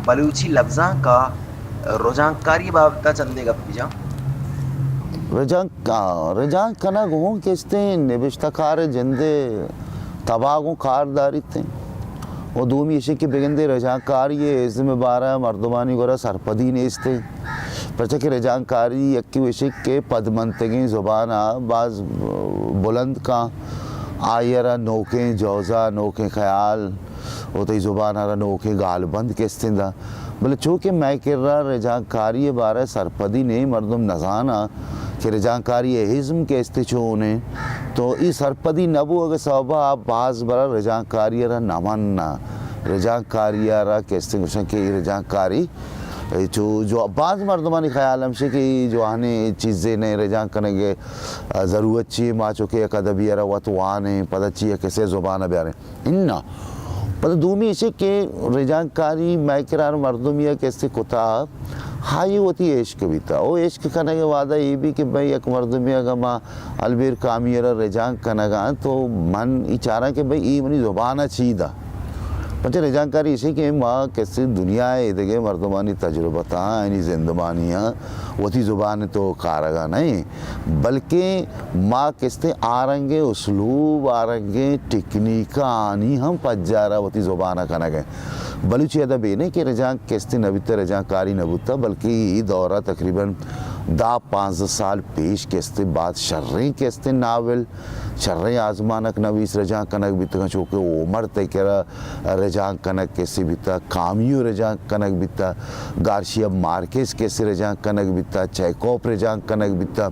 بلوچی لبزانک ء رجانکاری ء بابت ء چندے گپ بجاں۔ رجانک، آ، رجانک کنگ ہوں کہ استیں نبشتہ کار ء جند ء تباہ گوں کار داریت انت۔ و دومی ایشی کہ بگندے رجانکاری ء ازم ء بارہ ء مردمانی گورا سرپدی نیست انت۔ پرچا کہ رجانکاری یکے وشی کہ پدمنتگیں زبان ء باز بلند کن، آئی ء را نوکیں جوزہ، نوکیں خیال، و تئی زبان ء را نوکیں گالبند کہ استیں دا۔ بلے چو کہ مئے کرا رجانکاری ء بارہ ء سرپدی نے، مردم نزاناں کہ رجانکاری ء ازم کہ استے چون انت، تو ای سرپدی نہ بوگ ء سبب ء باز برا رجانکاری ء را نہ مناں۔ رجانکاری ء را کہ استیں گوشن کہ ای رجانکاری، ای چو جو باز مردمانی خیال ہمشی کہ ای جوانیں چیزے نے، رجانک کنگ ء ضرورت چی، ما چو کہ یک ادبی ء را وت وانیں، پدا چی ء کسے زبان ء بیاریں۔ اناں۔ پدا دومی ایشی کہ رجانکاری مئے کرا ہر مردمے ء کسے کتا، ہائی وتی عشق بیتا۔ او عشق کنگ ء وہدا اے بی کہ بھئی یک مردمے اگاں ما البیر کامی ء را رجانک کنگ ء آں تو من ای چاراں کہ بھئی اے منی زبان ء چی دا۔ پرچہ رجانکاری ایشی کہ ما کسے دنیا ء ایدگہ مردمانی تجربتاں، آیانی زندمانیاں وتی زبان ء تو کارگ ء نہ ایں۔ بلکیں ما کستیں آ رنگیں اسلوب، آ رنگیں ٹیکنیک آنی ہم پجارا وتی زبان ء کنگ ء۔ بلوچی ادب اے نہ کہ رجانک کستیں نہ بیتہ، رجانکاری نہ بوتہ، بلکیں اے دور ء تقریباً دہ پانزدہ سال پیش کستیں باز شریں کستیں ناول، شریں آزمانک نویس رجانک کنگ بیتگاں، چو کہ اومر تئی کرا رجانک کنگ کسے بیتا، کامیو رجانک کنگ بیتا، گارشیا مارکیز کسے رجانک کنگ بیتا، چیکوپ رجانک کنگ بیتا،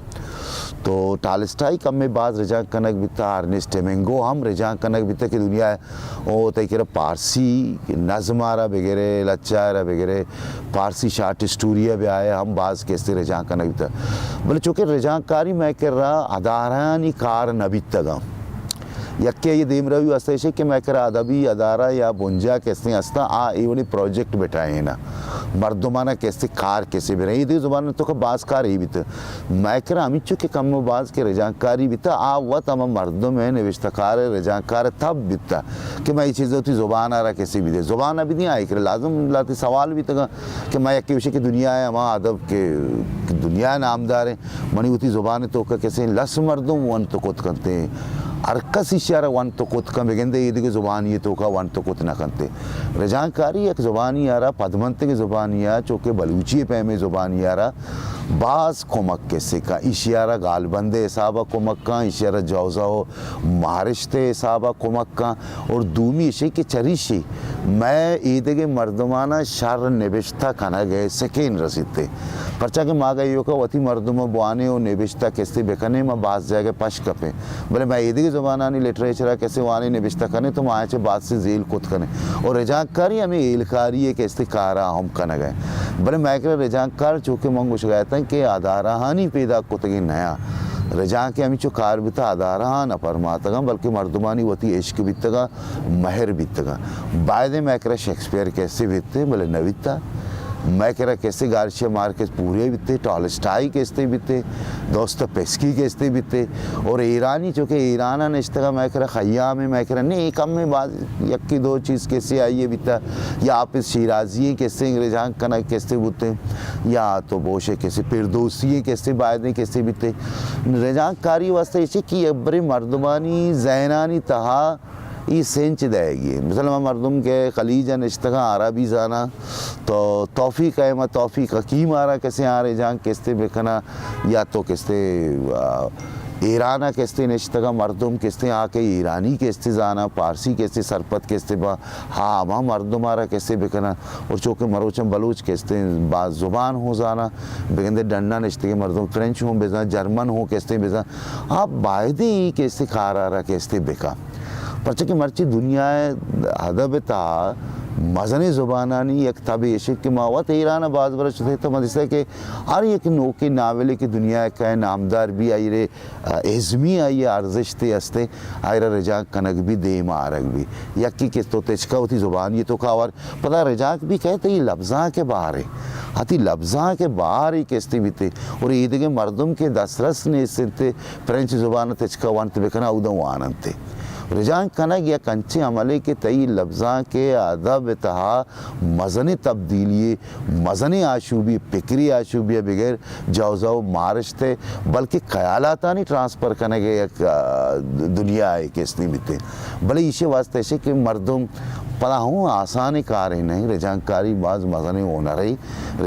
تو ٹالسٹائی کمے باز رجانک کنگ بیتا، ارنسٹ ہیمنگو ہم رجانک کنگ بیتا کہ دنیا ء او تئی کرا پارسی نظم ء را بگرے، لچہ ء را بگرے، پارسی شارٹ اسٹوری ء بیائے ہم باز کسے رجانک کنگ بیتا۔ بلے چونکہ رجانکاری مئے کرا ادارہانی کار نہ بیتگاں۔ یکے آئی دیمروی واسطہ ایشی کہ مئے کرا ادبی ادارہ یا بنجاہ کسے ہستاں، آ اے وڑیں پروجیکٹ بٹائیناں، مردمانا کسے کار کسے بریں۔ اے دگہ زبان تو کہ باز کار اے بیت۔ مئے کرا ہمینچو کہ کم و باز کہ رجانکاری بیتا، آ وت ہما مردم ء نوشتہ کار ء رجانکار ء تب بیتا کہ مئے اے چیز وتی زبان ء را کسے بدے۔ زبان ء بدی آئی کرا لازم لاتی سوال بیتگاں کہ مئے یکے گوشے کہ دنیا ء ہما ادب کہ دنیا ء نامدار ہیں، منی وتی زبان ء توکا کسے لس مردم ونت کت کنتے، ہر کس ایشی ء را ونت کت کن، بگندے اے دگہ زبانی ء توکا ونت کت نہ کنتے۔ رجانکاری یک زبانی ء را، پدمنتگیں زبانی ء، چو کہ بلوچی ء پیمیں زبانی ء را باز کمک کسے کن، ایشی ء را گالبند ء حساب ء کمک کن، ایشی ء را جوزہ و مارشت ء حساب ء کمک کن۔ اور دومی ایشی کہ چریشی مئے ایدگہ مردماناں شر نبشتہ کنگ ء سکین رسیت۔ پرچا کہ ما اگہ ایوکا وتی مردم ء بوانیں و نبشتہ کسے بکنیں، ما باز جاگہ پش کپیں۔ بلے مئے ایدگہ زبانانی لٹریچر ء کسے وانیں نبشتہ کنیں تو ما آیاں چہ باز سے زیل کت کنیں۔ اور رجانکاری ہمے ہیلکاری ء کسے کار ء ہم کنگ ء۔ بلے مئے کرا رجانکار چو کہ من گوشگ ء اتاں کہ ادارہانی پیداک کتگیں نیاں۔ رجانک ء ہمینچو کار بیتہ ادارہاں نہ پرماتگاں، بلکہ مردمانی وتی عشق بیتگاں، مہر بیتگاں۔ بایدیں مئے کرا شیکسپیئر کسے بیتیں، بلے نہ بیتہ۔ مئے کرا کسے گارشیا مارکیز پورے بیتے، ٹالسٹائی کسے بیتے، دوستوپسکی کسے بیتے، اور ایرانی چونکہ ایران ء نشتگا مئے کرا خیام ء مئے کرا نہیں کم میں باز یکی دو چیز کسے آئیے بیتا، یا حافظ شیرازی کسے انگریزان کنگ کسے بوتے، یا تو بوشے کسے فردوسی کسے بایدیں کسے بیتے۔ رجانک کاری واسطہ ایشی کہ ابرے مردمانی ذہنانی تہا ای سنچ دئیگی۔ مثلاً ہما مردم کہ خلیج ء نشتگاں، عربی زاناں، تو توفیق احمد، توفیق حکیم آرا کسے آ رجانک کستے بکناں، یا تو کستے، آ، ایران ء کستے نشتگاں مردم کستے آ کہ ایرانی کستے زاناں، پارسی کستے سرپد کستے با، ہا ہما مردم آرا کستے بکناں۔ اور چونکہ مروچاں بلوچ کستے با زبان ہوں زاناں، بگندے ڈنڈا نشتگیں مردم فرنچ ہوں بزاں، جرمن ہوں کستے بزاں، آ بایدیں ای کستے کار آرا کستے بکاں۔ پرچہ کہ مرچی دنیا ء ادب ء تہا مزنیں زبانانی یک تبے ایش انت کہ ما وت ایران ء باز برا شتگ تو ما دیستگ کہ ہر یک نوکیں ناولے کہ دنیا ء کئے نامدار بی، آئی رے ازمی آئی ء ارزشتے ہستیں، آئی را رجانک کنگ بی، دیم ء آرگ بی۔ یکے کہ تو تچکا وتی زبانی توکا آوار، پدا رجانک بی کئے تئی لبزانک ء بہارے، ہتی لبزانک ء بہارے کہ استے بیتے اور ایدگہ مردم کہ دسترس نیست انت، فرنچ زبان ء تچکا ونت بکناں، اوداں واننت۔ رجانک کنگ یک انچیں عملے کہ تئی لبزانک ءِ ادب ءِ تہا مزنیں تبدیلی، مزنیں آشوبی، پکری آشوبی ءَ بگر جوزہ و مارشت ءِ، بلکہ خیالاتانی ٹرانسفر کنگ ءِ یک، آ، دنیا ءِ کہ استیں بیتیں۔ بلے ایشی واسطہ ایشی کہ مردم پدا ہوں آسانیں کارے نہیں، رجانکاری باز مزنیں ہنرے،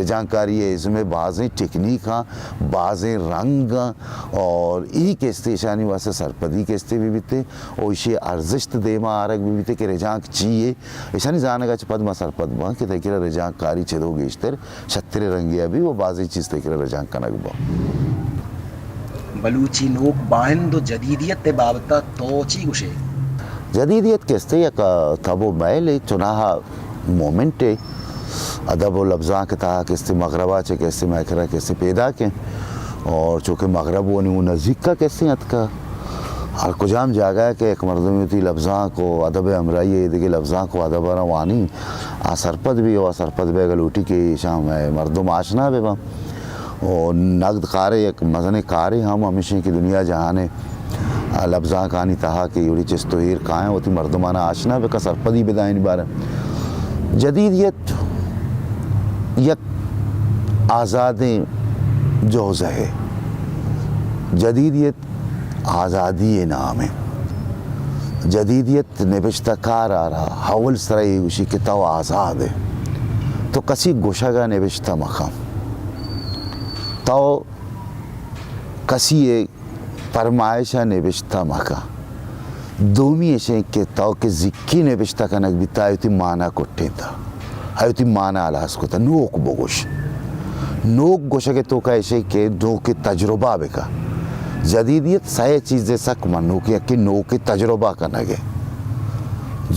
رجانکاری ءِ ازم ءَ بازیں ٹیکنیک ہاں، بازیں رنگ ہاں، اور ای کہ استیں ایشانی واسطہ سرپدی کہ استیں بہ بیتیں۔ و ایشی ارزشت دیما آرگ بہ بیت کہ رجانک چی یے، ایشانی زانگ ءَ چہ پد ما سرپد باں کہ تئی کرا رجانک کاری چدو گیشتر شتریں رنگے ءَ بی و بازیں چیز تئی کرا رجانک کنگ باں۔ بلوچی نوک باہند و جدیدیت ءِ بابت ءَ تو چی گوشے؟ جدیدیت کہ استیں یک تب و میلے، چوناہا مومنٹے ادب و لبزانک ءِ تہا کہ استیں مغرب ءَ چہ کہ استیں مئے کرا کہ استیں پیداک ایں، اور چونکہ مغرب و نوں نزیک ءَ کہ استیں اتکا، ہر کجام جاگہ کہ یک مردمے وتی لبزانک و ادب ءِ ہمراہی ءَ دگہ لبزانک و ادب ءَ را وانی، آ سرپد بی و آ سرپد بیگ ءَ لوٹی کہ ایشاں مئے مردم آشنا بہ باں۔ و نگد کارے یک مزنیں کارے ہم ہمیش ایں کہ دنیا جہان ءِ لبزانکانی تہا کہ وڑی چست و ایر کائیں، وتی مردمانا آشنا بکن، سرپدی بدائیں بارہ۔ جدیدیت یک آزادیں جوزہ ہے۔ جدیدیت آزادی ءِ نام ہے۔ جدیدیت نبشتہ کار ءَ را اول سرا اے گوشی کہ تو آزاد ہے۔ تو کسی گوشگ ءَ نبشتہ مکن۔ تو کسی ءِ پرمائش ءَ نبشتہ مکن۔ دومی ایش ایں کہ تو کہ زکی نبشتہ کنگ بیتا، آئی وتی مانا کٹینتا، آئی وتی مانا ہلاس کتا۔ نوک بگوش۔ نوک گوشگ ءِ توکا ایش ایں کہ نوکیں تجربہ بکن۔ جدیدیت سئے چیز ءِ سک منوکیں، یکے نوکیں تجربہ کنگ ءِ،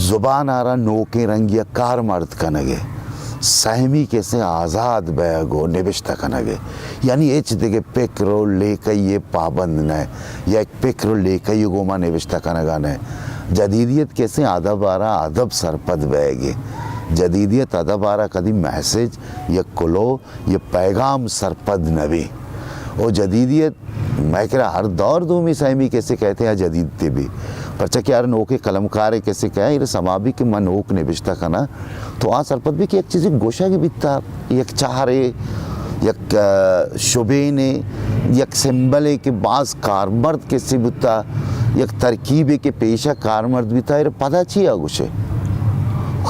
زبان ءَ را نوکیں رنگی ءَ کارمرد کنگ ءِ، سہمی کہ استیں آزاد بیگ و نبشتہ کنگ ءِ، یعنی ہچ دگہ پکر و لیکہی ءِ پابند نہ، یک پکر و لیکہی ءِ گوما نبشتہ کنگا نہ۔ جدیدیت کہ استیں ادب ءَ را ادب سرپد بیگ ءِ۔ جدیدیت ادب ءَ را کدی میسج، یک کلوہ، یک پیغام سرپد نہ بی۔ و جدیدیت مئے کرا ہر دور دومی سہمی کسے کہتے ہیں جدید تے بی۔ پرچہ کہ ہر نوکیں قلمکارے کسے کہے، اے سما بی کہ من نوک نبشتہ کناں، تو آ سرپد بی کہ یک چیزے گوشگ بیتا، یک چہرے، یک، آ، شبینے، یک سمبلے کہ باز کارمرد کسے بوتا، یک ترکیبے کہ پیشہ کارمرد بیتا، اے پدا چیا گوشے؟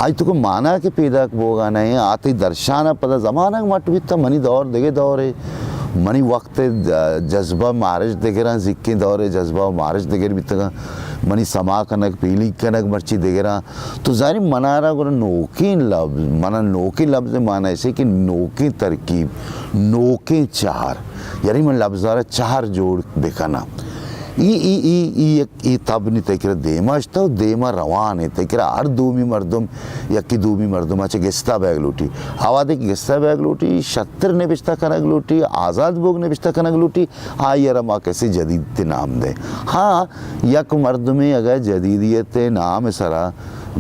آئی تو کہ مانا کہ پیداک بوگا نہ، آ تئی درشانا پدا زمانگ مٹ بیتا، منی دور دگہ دورے، منی وقت ءِ جذبہ مارشت دگراں، زیکیں دور ءِ جذبہ و مارشت دگر بیتگاں۔ منی سما کنگ، پیلنگ کنگ مرچی دگراں۔ تو زانی منارا گڑا نوکیں لبز، منا نوکیں لبز ءِ مانا ایش ایں کہ نوکیں ترکیب، نوکیں چہر۔ یعنی من لبزارا چہر جوڑ بکناں۔ ای، ای، ای، ای یک ای تب نی تئی کرا دیما اشتہ و دیما روان انت۔ تئی کرا ہر دومی مردم، یکی دومی مردم ءَ چہ گستا بیگ لوٹی۔ آ وہدے کہ گستا بیگ لوٹی، شتر نبشتہ کنگ لوٹی، آزاد بوگ نبشتہ کنگ لوٹی، آئی ءَ را ما کسے جدید تے نام دے۔ ہاں، یک مردمے اگہ جدیدیت ءِ نام ءِ سرا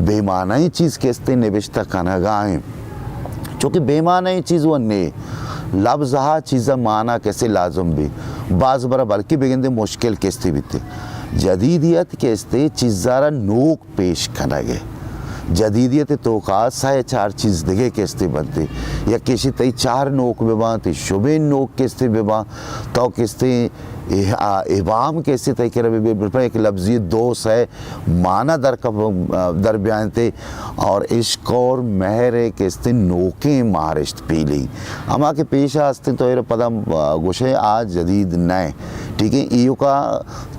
بے معنی چیز کستے نبشتہ کنگا ایں، چونکہ بے معنی چیز و نے، لبز ہا چیزا معنی کسے لازم بی، باز برا بلکہ بگندے مشکل کستے بیتے۔ جدیدیت کستے چیزا را نوک پیش کنگ ءِ۔ جدیدیت ءِ توکا سئے چار چیز دگہ کستے بنتے۔ یک ایشی تئی چہر نوک بباں، تئی شبین نوک کستے بباں، تو کستے ابہام کستے تئی کرا ببے، بلکہ یک لبزی دو سئے مانا در کپ، در بیانتے اور عشق اور مہر ءِ کستے نوکیں مارشت پیلی۔ ہما کہ پیشا ہستیں تو ایر پدا گوشے آ جدید نئے۔ ٹھیک ہے، ایوکا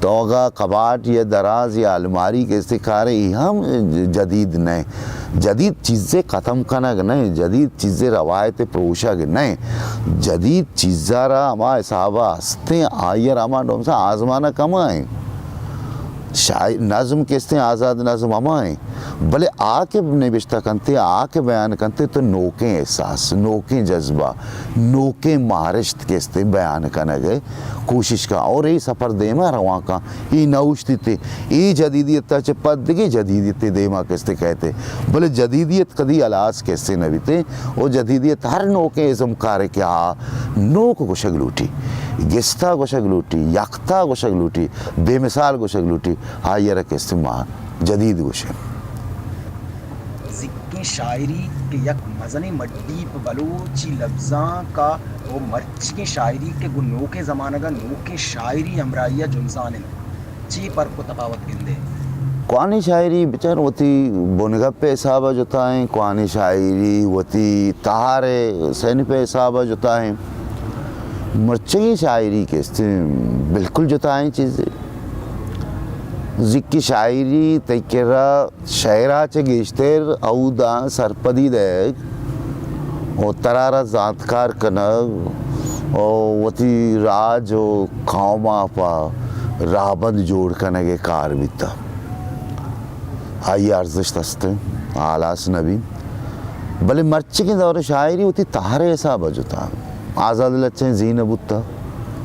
تو اگا کباٹ یا دراز یا الماری کسے کارے، ای ہم جدید نہ۔ جدید چیزے ختم کنگ نہ، جدید چیزے روایت پروشگ نہ۔ جدید چیزا را ہما حسابا ہستیں، آئی را ہما ڈوم سے آزمانک ہما ہیں۔ شاعر، نظم کستے آزاد نظم ہما ہیں۔ بلے آ کہ نبشتہ کنتے، آ کہ بیان کنتے تو نوکیں احساس، نوکیں جذبہ، نوکیں مارشت کستے بیان کنگ ءِ کوشش کا اور اے سفر دیما روان کا، اے نہ اوشتیتے، اے جدیدیت ءَ چہ پد دگہ جدیدیت دیما کستے کہتے، بلے جدیدیت کدی ہلاس کستے نہ بیتے۔ او جدیدیت ہر نوکیں ازمکارے کہ آ نوک گوشگ لوٹی، گستا گوشگ لوٹی، یکتا گوشگ لوٹی، بے مثال گوشگ لوٹی، آئی را کستے ما جدید گوشیں۔ زیکیں شاعری کہ یک مزنیں مڈی پہ بلوچی لبزانک ءَ و مرچیگیں شاعری کہ گوں نوکیں زمانگ ءَ نوکیں شاعری ہمراہی ءَ جنزان انت، چی پرک و تپاوت گندے؟ کوہنیں شاعری بچار وتی بنگپ ءِ حساب ءَ جتا ایں، کوہنیں شاعری وتی تہار ءِ صنف ءِ حساب ءَ جتا ایں۔ مرچیگیں شاعری کہ استیں بالکل جتا ایں چیزے۔ زیکی شاعری تئی کرا شعرا چہ گیشتر اودا سرپدی دئیگ و ترا را زانتکار کنگ و وتی راج و قوما پہ راہبند جوڑ کنگ ءِ کار بیتا۔ آئی ءِ ارزشت است انت، آ ہلاس نہ بیت۔ بلے مرچیگیں دور ءِ شاعری وتی تہر ءِ حساب ءَ جتا۔ آزاد لچیں زی نہ بوتا۔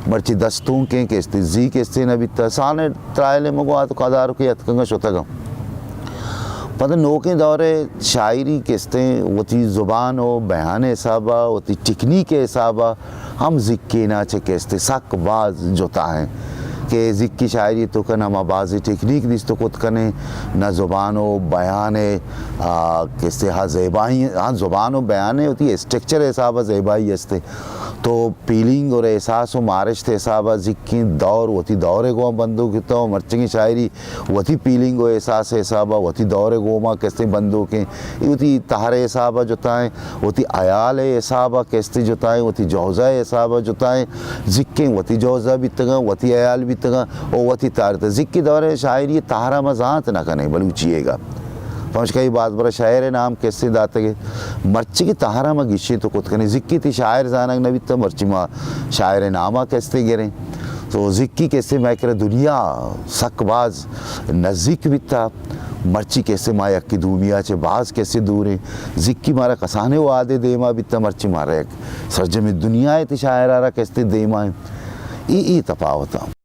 مرچی دستونکیں کہ استیں، زی کہ استیں نہ بیتا۔ سانٹ ترائل ءِ مگوات و کدار کہ اتکگاں شتگاں۔ پدا نوکیں دور ءِ شاعری کہ استیں وتی زبان و بیان ءِ حساب ءَ، وتی ٹیکنیک ءِ حساب ءَ ہم زیکینا چہ کہ استیں سک باز جتا ایں کہ زیکی شاعری ءِ توکا نہ ما بازیں ٹیکنیک دیست کت کنیں، نہ زبان و بیان ءِ، آ، کہ استیں ہا زیبائی، ہا زبان و بیان ءِ وتی اسٹرکچر ءِ حساب ءَ زیبائی استیں۔ تو پیلینگ اور احساس و مارشت ءِ حساب ءَ زیکیں دور وتی دور ءِ گوما بندوک بیتا و مرچیگیں شاعری وتی پیلینگ و احساس ءِ حساب ءَ وتی دور ءِ گوما کہ استیں بندوکیں، اے وتی تہر ءِ حساب ءَ جتا ایں، وتی ہیال ءِ حساب ءَ کہ استیں جتا ایں، وتی جوزہ ءِ حساب ءَ جتا ایں، زیکیں وتی جوزہ بیتگاں، وتی ہیال بیتگاں و وتی تہر ءَ۔ زیکی دور ءِ شاعری ءِ تہر ءَ ما زانت نہ کنیں بلوچی ئیگا۔ پمشکا اے باز برا شاعر ءِ نام کہ استیں داتگے۔ مرچیگیں تہر ءَ ما گیشیں تو کت کنیں۔ زیکی تئی شاعر زانگ نہ بیتا، مرچی ما شاعر ءِ نام ءَ کہ استیں گریں۔ تو زیکی کہ استیں مئے کرا دنیا سک باز نزیک بیتا۔ مرچی کہ استیں ما یکے دومی ءَ چہ باز کہ استیں دوریں۔ زیکی مارا کسانیں وہدے دیما بیتا، مرچی مارا یک سرجمیں دنیا ءِ تئی شاعر ءَ را کہ استیں دیما ایں۔ اے، اے تپاوت ایں۔